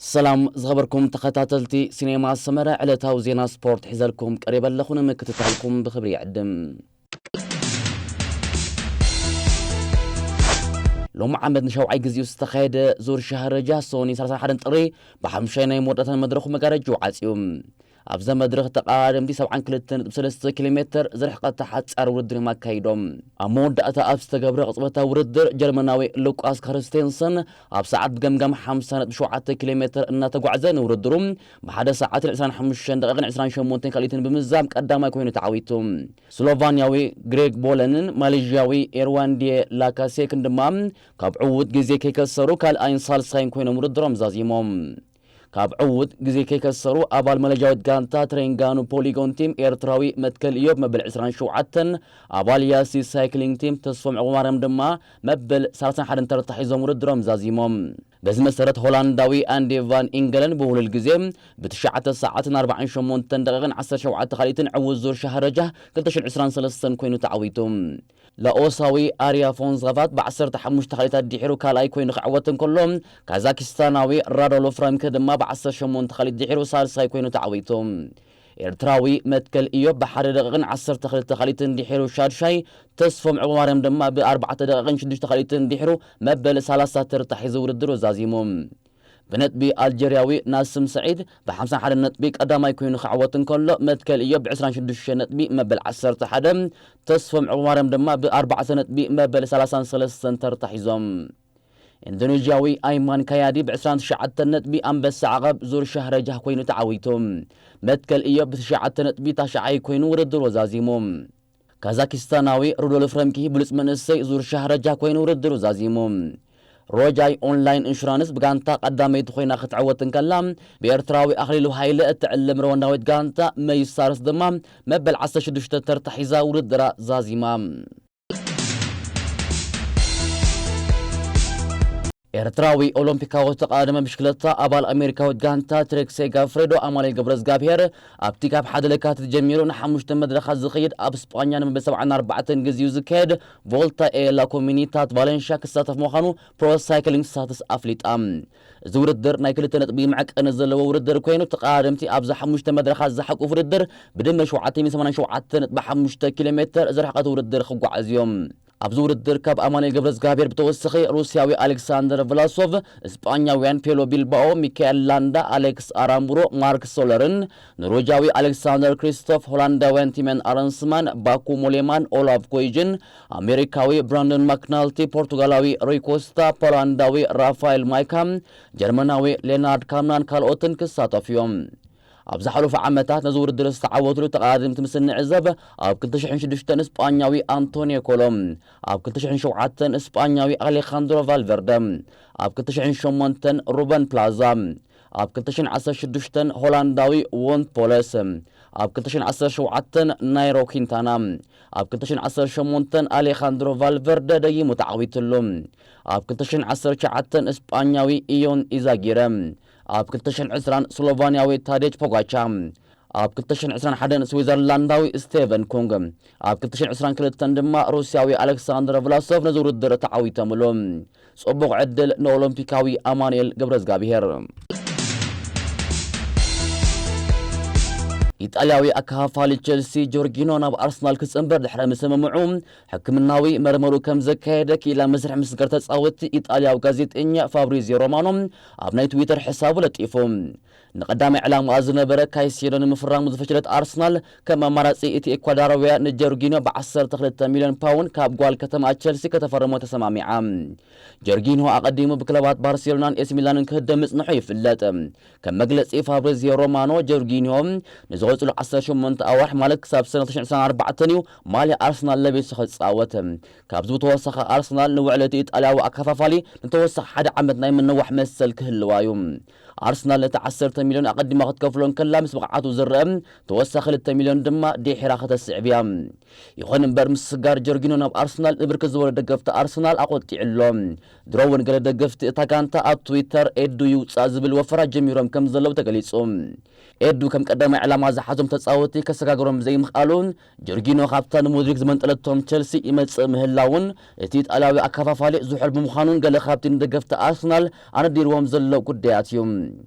ሰላም ዝኸበርኩም ተኸታተልቲ ሲኔማ ሰመረ፣ ዕለታዊ ዜና ስፖርት ሒዘልኩም ቀሪበ ኣለኹ። ንምክትታልኩም ብኽብሪ ይዕድም። ሎሚ ዓመት ንሻውዓይ ግዜኡ ዝተኻየደ ዙር ሻህረጃ ሶኒ ሰላሳን ሓደን ጥሪ ብሓሙሻይ ናይ መወዳእታ መድረኹ መጋረጅኡ ዓጽዩ። ኣብዛ መድረኽ ተቐዳደምቲ ሰብዓን ክልተን ነጥቢ ሰለስተ ኪሎ ሜተር ዝርሕቐት ሓጻር ውድድር እዮም ኣካይዶም። ኣብ መወዳእታ ኣብ ዝተገብረ ቅጽበታዊ ውድድር ጀርመናዊ ሉቃስ ክርስቴንሰን ኣብ ሰዓት ብገምጋም ሓምሳ ነጥቢ ሸውዓተ ኪሎ ሜተር እናተጓዕዘ ንውድድሩ ብሓደ ሰዓትን ዕስራን ሓሙሽተን ደቂቕን ዕስራን ሸሞንተን ካልኢትን ብምዛም ቀዳማይ ኮይኑ ተዓዊቱ። ስሎቫንያዊ ግሬግ ቦለንን ማሌዥያዊ ኤርዋንዲየ ላካሴክን ድማ ካብ ዕዉት ግዜ ከይከሰሩ ካልኣይን ሳልሳይን ኮይኖም ውድድሮም ዛዚሞም። ካብ ዕዉት ግዜ ከይከሰሩ ኣባል መለጃዊት ጋንታ ትሬንጋኑ ፖሊጎን ቲም ኤርትራዊ መትከል ኢዮብ መበል ዕስራን ሸውዓተን፣ ኣባል ያሲ ሳይክሊንግ ቲም ተስፎም ዕቑማርያም ድማ መበል ሰላሳን ሓደን ተርታ ሒዞም ውድድሮም ዛዚሞም። በዚ መሰረት ሆላንዳዊ ኣንዲ ቫን ኢንገለን ብውህሉል ግዜ ብትሽዓተ ሰዓትን ኣርባዓን ሸሞንተን ደቂቕን ዓሰርተ ሸውዓተ ካልኢትን ዕዉት ዙር ሻህረጃ ክልተ ሽሕን ዕስራን ሰለስተን ኮይኑ ተዓዊቱ። ላኦሳዊ ኣርያ ፎንዛቫት ብዓሰርተ ሓሙሽተ ካልኢታት ድሒሩ ካልኣይ ኮይኑ ክዕወት እንከሎ፣ ካዛኪስታናዊ ራዶሎፍ ረምከ ድማ ብዓሰርተ ሸሞንተ ካልኢት ድሒሩ ሳልሳይ ኮይኑ ተዓዊቱ። ኤርትራዊ መትከል ኢዮብ ብሓደ ደቂቕን ዓሰርተ ክልተ ካልኢትን ድሒሩ ሻድሻይ፣ ተስፎም ዕቑማርያም ድማ ብኣርባዕተ ደቂቕን ሽዱሽተ ካልኢትን ድሒሩ መበል ሰላሳ ተርታ ሒዙ ውድድሩ ዛዚሙ። ብነጥቢ ኣልጀርያዊ ናስም ሰዒድ ብሓምሳን ሓደን ነጥቢ ቀዳማይ ኮይኑ ክዕወት እንከሎ፣ መትከል ኢዮብ ብዕስራን ሽዱሽተን ነጥቢ መበል ዓሰርተ ሓደ፣ ተስፎም ዕቑማርያም ድማ ብኣርባዕተ ነጥቢ መበል ሰላሳን ሰለስተን ተርታ ሒዞም። ኢንዶኔዥያዊ ኣይማን ካያዲ ብዕስራን ትሽዓተን ነጥቢ ኣንበሳ ዓቐብ ዙር ሻህረጃህ ኮይኑ ተዓዊቱ። መትከል ኢዮብ ብትሽዓተ ነጥቢ ታሽዓይ ኮይኑ ውድድሩ ዛዚሙ። ካዛኪስታናዊ ሩዶልፍ ረምኪ ብሉጽ መንእሰይ ዙር ሻህረጃ ኮይኑ ውድድሩ ዛዚሙ። ሮጃይ ኦንላይን ኢንሹራንስ ብጋንታ ቀዳመይቲ ኮይና ክትዕወት እንከላ፣ ብኤርትራዊ ኣኽሊሉ ሃይለ እትዕለም ሩዋንዳዊት ጋንታ መይሳርስ ድማ መበል ዓሰርተ ሽዱሽተ ተርታ ሒዛ ውድድራ ዛዚማ። ኤርትራዊ ኦሎምፒካዊ ተቐዳዳሚ ብሽክለታ ኣባል ኣሜሪካዊት ጋንታ ትሬክ ሴጋፍሬዶ ኣማኑኤል ገብረዝጋብሄር ኣብቲ ካብ ሓደ ለካቲት ጀሚሩ ንሓሙሽተ መድረኻት ዝኸይድ ኣብ ስጳኛ ንመበል ሰብዓን ኣርባዕተን ግዜኡ ዝካየድ ቮልታ ኤ ላ ኮሚኒታት ቫሌንሻ ክሳተፍ ምዃኑ ፕሮ ሳይክሊንግ ስታትስ ኣፍሊጣ። እዚ ውድድር ናይ ክልተ ነጥቢ መዐቀኒ ዘለዎ ውድድር ኮይኑ፣ ተቐዳደምቲ ኣብዛ ሓሙሽተ መድረኻት ዝሓቁፍ ውድድር ብድምር ሸውዓተ ሚእትን ሰማንያን ሸውዓተን ነጥቢ ሓሙሽተ ኪሎ ሜተር ዝርሕቐት ውድድር ክጓዓዙ እዮም። ኣብዚ ውድድር ካብ ኣማኑኤል ገብረዝጋብሔር ብተወሳኺ ሩስያዊ ኣሌክሳንደር ቭላሶቭ፣ እስጳኛውያን ፔሎ ቢልባኦ፣ ሚካኤል ላንዳ፣ ኣሌክስ ኣራምቡሮ፣ ማርክ ሶለርን፣ ኖርዌጃዊ ኣሌክሳንደር ክሪስቶፍ፣ ሆላንዳውያን ቲመን ኣረንስማን፣ ባኩ ሞሌማን፣ ኦላፍ ኮይጅን፣ ኣሜሪካዊ ብራንደን ማክናልቲ፣ ፖርቱጋላዊ ሩይ ኮስታ፣ ፖላንዳዊ ራፋኤል ማይካ፣ ጀርመናዊ ሌናርድ ካምናን ካልኦትን ክሳተፉ እዮም። ኣብ ዝሓለፉ ዓመታት ነዚ ውድድር ዝተዓወትሉ ተቐዳደምቲ ምስ እንዕዘብ፣ ኣብ ክልተ ሽሕን ሽዱሽተን እስጳኛዊ ኣንቶኒዮ ኮሎ፣ ኣብ ክልተ ሽሕን ሸውዓተን እስጳኛዊ ኣሌኻንድሮ ቫልቨርደ፣ ኣብ ክልተ ሽሕን ሸሞንተን ሩበን ፕላዛ፣ ኣብ ክልተ ሽሕን ዓሰርተ ሽዱሽተን ሆላንዳዊ ዎንት ፖለስ፣ ኣብ ክልተ ሽሕን ዓሰርተ ሸውዓተን ናይሮ ኪንታና፣ ኣብ ክልተ ሽሕን ዓሰርተ ሸሞንተን ኣሌኻንድሮ ቫልቨርደ ደጊሙ ተዓዊትሉ። ኣብ ክልተ ሽሕን ዓሰርተ ትሽዓተን እስጳኛዊ ኢዮን ኢዛጊረ፣ ኣብ ክልተ ሽሕን ዕስራን ስሎቫንያዊ ታዴጅ ፖጋቻ፣ ኣብ ክልተ ሽሕን ዕስራን ሓደን ስዊዘርላንዳዊ ስቴቨን ኩንግ፣ ኣብ ክልተ ሽሕን ዕስራን ክልተን ድማ ሩስያዊ ኣሌክሳንደር ቭላሶቭ ነዚ ውድድር ተዓዊቶምሉ። ጽቡቕ ዕድል ንኦሎምፒካዊ ኣማኑኤል ገብረዝጋብሄር። ኢጣልያዊ ኣካፋፋሊ ቸልሲ ጆርጊኖ ናብ ኣርሰናል ክጽንበር ድሕሪ ምስምምዑ፣ ሕክምናዊ መርመሩ ከም ዘካየደ ክኢላ መስርሕ ምስግር ተጻወትቲ ኢጣልያዊ ጋዜጠኛ ፋብሪዚዮ ሮማኖ ኣብ ናይ ትዊተር ሕሳቡ ለጢፉ። ንቐዳማይ ዕላማኣ ዝነበረ ካይሴዶ ንምፍራሙ ዝፈሸለት ኣርሰናል፣ ከም ኣማራጺ እቲ ኤኳዳራውያ ንጆርጊኖ ብዓሰርተ ክልተ ሚልዮን ፓውንድ ካብ ጓል ከተማ ቸልሲ ከተፈርሞ ተሰማሚዓ። ጆርጊኖ ኣቐዲሙ ብክለባት ባርሴሎናን ኤሲ ሚላንን ክህደም ምጽንሑ ይፍለጥ። ከም መግለጺ ፋብሪዚዮ ሮማኖ፣ ጆርጊኒዮ ንዝቐጽሉ ዓሰርተ ሸሞንተ ኣዋርሕ፣ ማለት ክሳብ ሰነ ክልተ ሽሕን ዕስራን ኣርባዕተን እዩ ማልያ ኣርሰናል ለቢሱ ክጻወት። ካብዚ ብተወሳኺ፣ ኣርሰናል ንውዕል እቲ ኢጣልያዊ ኣከፋፋሊ ንተወሳኺ ሓደ ዓመት ናይ ምንዋሕ መሰል ክህልዋ እዩ። ኣርሰናል ነቲ ዓሰርተ ሚልዮን ኣቐዲማ ክትከፍሎ እንከላ፣ ምስ ብቕዓቱ ዝረአ ተወሳኺ ክልተ ሚልዮን ድማ ድሒራ ከተስዕብ እያ። ይኹን እምበር፣ ምስጋር ጆርጊኖ ናብ ኣርሰናል ንብርክት ዝበሉ ደገፍቲ ኣርሰናል ኣቖጢዑ ኣሎ። ድሮ እውን ገለ ደገፍቲ እታ ጋንታ ኣብ ትዊተር ኤዱ ይውጻእ ዝብል ወፈራ ጀሚሮም ከም ዘለዉ ተገሊጹ። ኤዱ ከም ቀዳማይ ዕላማ ኣሓዞም ተጻወቲ ከሰጋግሮም ዘይምኽኣሉን፣ ጆርጊኖ ካብታ ንሞድሪክ ዝመንጠለቶም ቸልሲ ይመጽእ ምህላውን፣ እቲ ኢጣልያዊ ኣከፋፋሊ ዝሑል ብምዃኑን ገለ ካብቲ ንደገፍቲ ኣርሰናል ኣነዲርዎም ዘሎ ጉዳያት እዩ።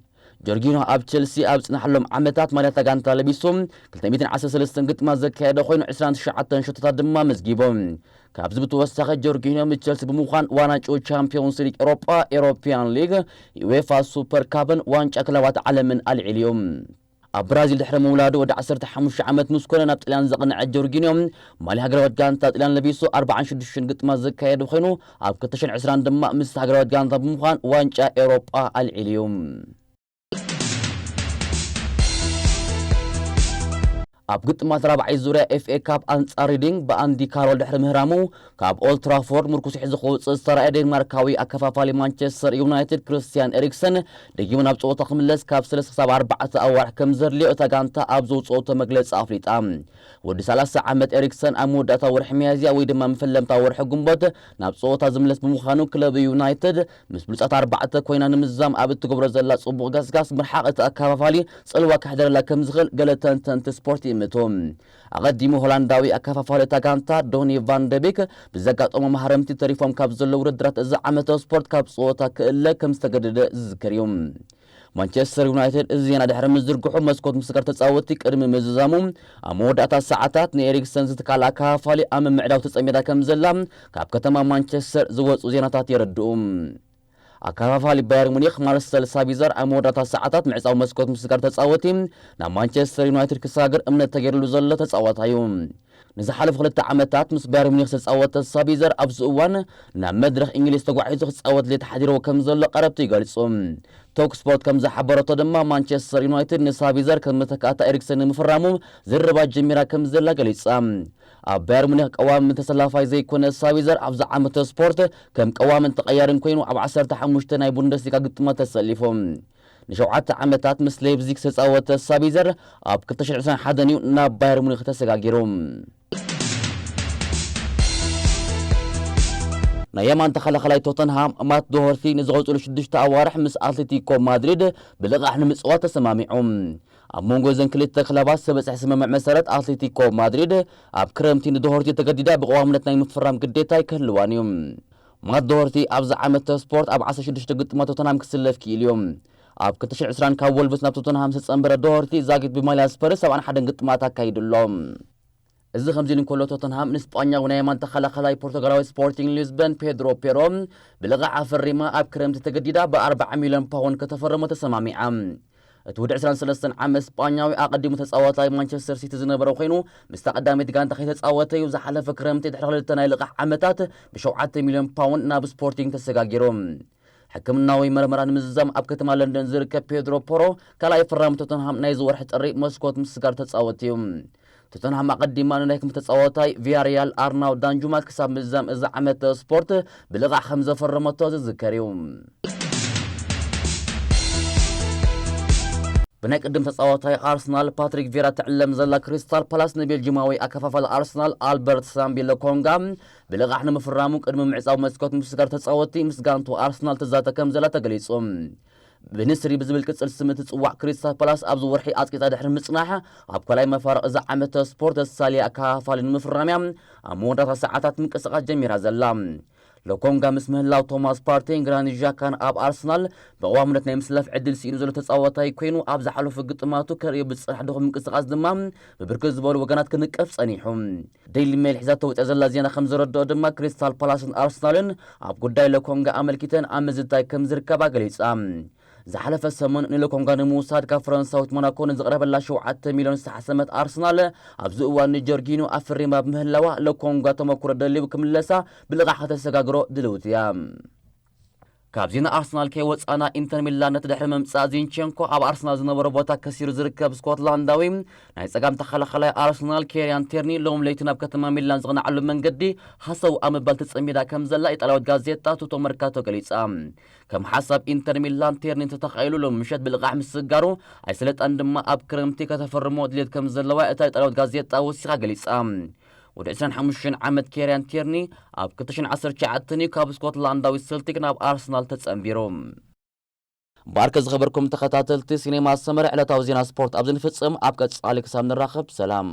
ጆርጊኖ ኣብ ቸልሲ ኣብ ጽናሕሎም ዓመታት ማልያ እታ ጋንታ ለቢሱ ክልተ ሚእትን ዓሰርተ ሰለስተን ግጥማት ዘካየደ ኮይኑ፣ ዕስራን ትሽዓተን ሸቶታት ድማ መዝጊቡ። ካብዚ ብተወሳኺ ጆርጊኖ ምስ ቸልሲ ብምዃን ዋና ጭው ቻምፒዮንስ ሊግ ኤሮጳ፣ ኤሮፒያን ሊግ፣ ዩኤፋ ሱፐር ካፕን ዋንጫ ክለባት ዓለምን ኣልዒሉ እዩ። ኣብ ብራዚል ድሕሪ ምውላዱ ወዲ ዓሰርተ ሓሙሽተ ዓመት ምስ ኮነ ናብ ጥልያን ዘቕንዐ ጆርጊኖ፣ ማልያ ሃገራዊት ጋንታ ጥልያን ለቢሱ ኣርባዓን ሽዱሽተን ግጥማት ዘካየደ ኮይኑ፣ ኣብ ክልተ ሽሕን ዕስራን ድማ ምስ ሃገራዊት ጋንታ ብምዃን ዋንጫ ኤሮጳ ኣልዒሉ እዩ። ኣብ ግጥማት ራብዓይ ዙርያ ኤፍ ኤ ካፕ ኣንጻር ሪዲንግ ብኣንዲ ካሮል ድሕሪ ምህራሙ፣ ካብ ኦልድ ትራፎርድ ምርኩስ ሒዙ ክወጽእ ዝተራእየ ዴንማርካዊ ኣከፋፋሊ ማንቸስተር ዩናይትድ ክርስቲያን ኤሪክሰን፣ ደጊሙ ናብ ጸወታ ክምለስ ካብ ሰለስተ ክሳብ ኣርባዕተ ኣዋርሕ ከም ዘድልዮ እታ ጋንታ ኣብ ዘውጽኦቶ መግለጺ ኣፍሊጣ። ወዲ ሰላሳ ዓመት ኤሪክሰን ኣብ መወዳእታ ወርሒ ሚያዝያ ወይ ድማ መፈለምታ ወርሒ ግንቦት ናብ ጸወታ ዝምለስ ብምዃኑ፣ ክለብ ዩናይትድ ምስ ብሉጻት ኣርባዕተ ኮይና ንምዝዛም ኣብ እትገብሮ ዘላ ጽቡቕ ገስጋስ፣ ምርሓቕ እቲ ኣከፋፋሊ ጽልዋ ከሕደረላ ከም ዝኽእል ገለ ተንተንቲ ስፖርት ይእምቱ። ኣቐዲሙ ሆላንዳዊ ኣከፋፋሊ እታ ጋንታ ዶኒ ቫን ደቢክ ብዘጋጠሞ ማህረምቲ ተሪፎም ካብ ዘለዉ ውድድራት እዚ ዓመተ ስፖርት ካብ ጸወታ ክእለ ከም ዝተገደደ ዝዝከር እዩ። ማንቸስተር ዩናይትድ እዚ ዜና ድሕሪ ምዝርግሑ፣ መስኮት ምስጋር ተጻወትቲ ቅድሚ ምዝዛሙ፣ ኣብ መወዳእታ ሰዓታት ንኤሪክሰን ዝትካል ኣከፋፋሊ ኣብ ምምዕዳው ተጸሚዳ ከም ዘላ ካብ ከተማ ማንቸስተር ዝወጹ ዜናታት የረድኡ። ኣከፋፋሊ ባየር ሙኒክ ማርሰል ሳቢዘር ኣብ መወዳእታ ሰዓታት ምዕጻው መስኮት ምስጋር ተጻወቲ ናብ ማንቸስተር ዩናይትድ ክሰጋገር እምነት ተገይሩሉ ዘሎ ተጻዋታይ እዩ። ንዝሓለፉ ክልተ ዓመታት ምስ ባየር ሙኒክ ዝተጻወተ ሳቢዘር ኣብዚ እዋን ናብ መድረኽ እንግሊዝ ተጓዒዙ ክጻወት ድሌት ሓዲርዎ ከም ዘሎ ቀረብቲ ይገልጹ። ቶክ ስፖርት ከም ዝሓበረቶ ድማ፣ ማንቸስተር ዩናይትድ ንሳቢዘር ከም መተካእታ ኤሪክሰን ንምፍራሙ ዝርርባት ጀሚራ ከም ዘላ ገሊጻ። ኣብ ባየር ሙኒክ ቀዋምን ተሰላፋይ ዘይኮነ ሳቢዘር ኣብዚ ዓመተ ስፖርት ከም ቀዋምን ተቐያርን ኮይኑ ኣብ ዓሰርተ ሓሙሽተ ናይ ቡንደስሊጋ ግጥማት ተሰሊፉ። ንሸውዓተ ዓመታት ምስ ሌፕዚግ ዝተጻወተ ሳቢዘር ኣብ ክልተ ሽሕን ዕስራን ሓደን እዩ ናብ ባየር ሙኒክ ተሰጋጊሩ። ናይ የማን ተኸላኸላይ ቶተንሃም ማት ዶሆርቲ ንዝቐጽሉ ሽዱሽተ ኣዋርሕ ምስ ኣትሌቲኮ ማድሪድ ብልቓሕ ንምጽዋት ተሰማሚዑ። ኣብ መንጎ እዘን ክልተ ክለባት ዝተበጽሐ ስምምዕ መሰረት፣ ኣትሌቲኮ ማድሪድ ኣብ ክረምቲ ንዶሆርቲ ተገዲዳ ብቐዋምነት ናይ ምፍራም ግዴታ ኣይክህልዋን እዩ። ማት ዶሆርቲ ኣብዚ ዓመተ ስፖርት ኣብ ዓሰርተ ሽዱሽተ ግጥማት ቶተንሃም ክስለፍ ክኢሉ እዩ። ኣብ ክልተ ሽሕን ዕስራን ካብ ወልቭስ ናብ ቶተንሃም ዝተጸንበረ ዶሆርቲ ዛጊት ብማልያ ስፐርስ ሰብዓን ሓደን ግጥማት ኣካይዱ ኣሎ። እዚ ከምዚ ኢሉ እንከሎ፣ ቶተንሃም ንስጳኛዊ ናይ የማን ተኸላኸላይ ፖርቱጋላዊ ስፖርቲንግ ሊዝበን ፔድሮ ፔሮ ብልቓሕ ኣፈሪማ ኣብ ክረምቲ ተገዲዳ ብኣርባዓ ሚልዮን ፓውንድ ከተፈርሞ ተሰማሚዓ። እቲ ወዲ ዕስራን ሰለስተን ዓመት ስጳኛዊ ኣቐዲሙ ተጻዋታይ ማንቸስተር ሲቲ ዝነበረ ኮይኑ፣ ምስታ ቀዳመይቲ ጋንታ ከይተጻወተ እዩ ዝሓለፈ ክረምቲ ድሕሪ ክልተ ናይ ልቓሕ ዓመታት ብሸውዓተ ሚልዮን ፓውንድ ናብ ስፖርቲንግ ተሰጋጊሩ። ሕክምናዊ መርመራ ንምዝዛም ኣብ ከተማ ለንደን ዝርከብ ፔድሮ ፖሮ ካልኣይ ፈራሚ ቶተንሃም ናይዚ ወርሒ ጥሪ መስኮት ምስጋር ተጻወት እዩ። ቶተንሃም ኣቐዲማ ንናይ ክንፊ ተጻዋታይ ቪያሪያል ኣርናው ዳንጁማ ክሳብ ምዝዛም እዚ ዓመት ስፖርት ብልቓሕ ከም ዘፈረመቶ ዝዝከር እዩ። ብናይ ቅድም ተጻዋታይ ኣርሰናል ፓትሪክ ቬራ ትዕለም ዘላ ክሪስታል ፓላስ ንቤልጂማዊ ኣከፋፋሊ ኣርሰናል ኣልበርት ሳምቢ ሎኮንጋ ብልቓሕ ንምፍራሙ ቅድሚ ምዕጻው መስኮት ምስጋር ተጻወትቲ ምስ ጋንቱ ኣርሰናል ትዛተ ከም ዘላ ተገሊጹ። ብንስሪ ብዝብል ቅጽል ስም እትጽዋዕ ክሪስታል ፓላስ ኣብዚ ወርሒ ኣጽቂጣ ድሕሪ ምጽናሕ፣ ኣብ ካልኣይ መፋርቕ እዚ ዓመተ ስፖርት ተሳልያ ኣከፋፋሊ ንምፍራምያ ኣብ መወዳእታ ሰዓታት ምንቅስቓስ ጀሚራ ዘላ። ሎኮንጋ ምስ ምህላው ቶማስ ፓርቴን ግራኒት ዣካን ኣብ ኣርሰናል ብቐዋምነት ናይ ምስላፍ ዕድል ስኢኑ ዘሎ ተጻዋታይ ኮይኑ፣ ኣብ ዝሓለፉ ግጥማቱ ከርእዮ ብዝጸንሐ ድኹም ምንቅስቓስ ድማ ብብርክት ዝበሉ ወገናት ክንቀፍ ጸኒሑ። ዴይሊ ሜል ሒዛቶ ወጽያ ዘላ ዜና ከም ዘረድኦ ድማ፣ ክሪስታል ፓላስን ኣርሰናልን ኣብ ጉዳይ ሎኮንጋ ኣመልኪተን ኣብ ምዝታይ ከም ዝርከባ ገሊጻ። ዝሓለፈ ሰሙን ንሎኮንጋ ንምውሳድ ካብ ፈረንሳዊት ሞናኮ ንዝቕረበላ ሸውዓተ ሚልዮን ዝተሓሰመት ኣርሰናል፣ ኣብዚ እዋን ንጆርጊኖ ኣፍሪማ ብምህላዋ፣ ሎኮንጋ ተመኩሮ ደልዩ ክምለሳ ብልቓሕ ከተሰጋግሮ ድልውቲ እያ። ካብ ዜና ኣርሰናል ከይወጻና፣ ኢንተር ሚላን ነቲ ድሕሪ ምምጻእ ዚንቸንኮ ኣብ ኣርሰናል ዝነበሮ ቦታ ከሲሩ ዝርከብ ስኮትላንዳዊ ናይ ጸጋም ተኸላኸላይ ኣርሰናል ኬሪያን ቴርኒ ሎም ለይቲ ናብ ከተማ ሚላን ዝቕንዓሉ መንገዲ ሃሰው ኣብ ምባል ተጸሚዳ ከም ዘላ ኢጣልያዊት ጋዜጣ ቱቶ መርካቶ ገሊጻ። ከም ሓሳብ ኢንተር ሚላን ቴርኒ እንተተኻኢሉ ሎም ምሸት ብልቓሕ ምስጋሩ ኣይሰለጣን ድማ ኣብ ክረምቲ ከተፈርሞ ድሌት ከም ዘለዋ እታ ኢጣልያዊት ጋዜጣ ወሲኻ ገሊጻ። ወዲ ዕስራን ሓሙሽተን ዓመት ኬሪያን ቴርኒ ኣብ ክልተ ሽሕን ዓሰርተ ትሽዓተን እዩ ካብ ስኮትላንዳዊ ሰልቲክ ናብ ኣርሰናል ተጸንቢሩ። ባርከ ዝኸበርኩም ተኸታተልቲ ሲኔማ ሰመረ ዕለታዊ ዜና ስፖርት ኣብዚ ንፍጽም። ኣብ ቀጻሊ ክሳብ ንራኸብ ሰላም።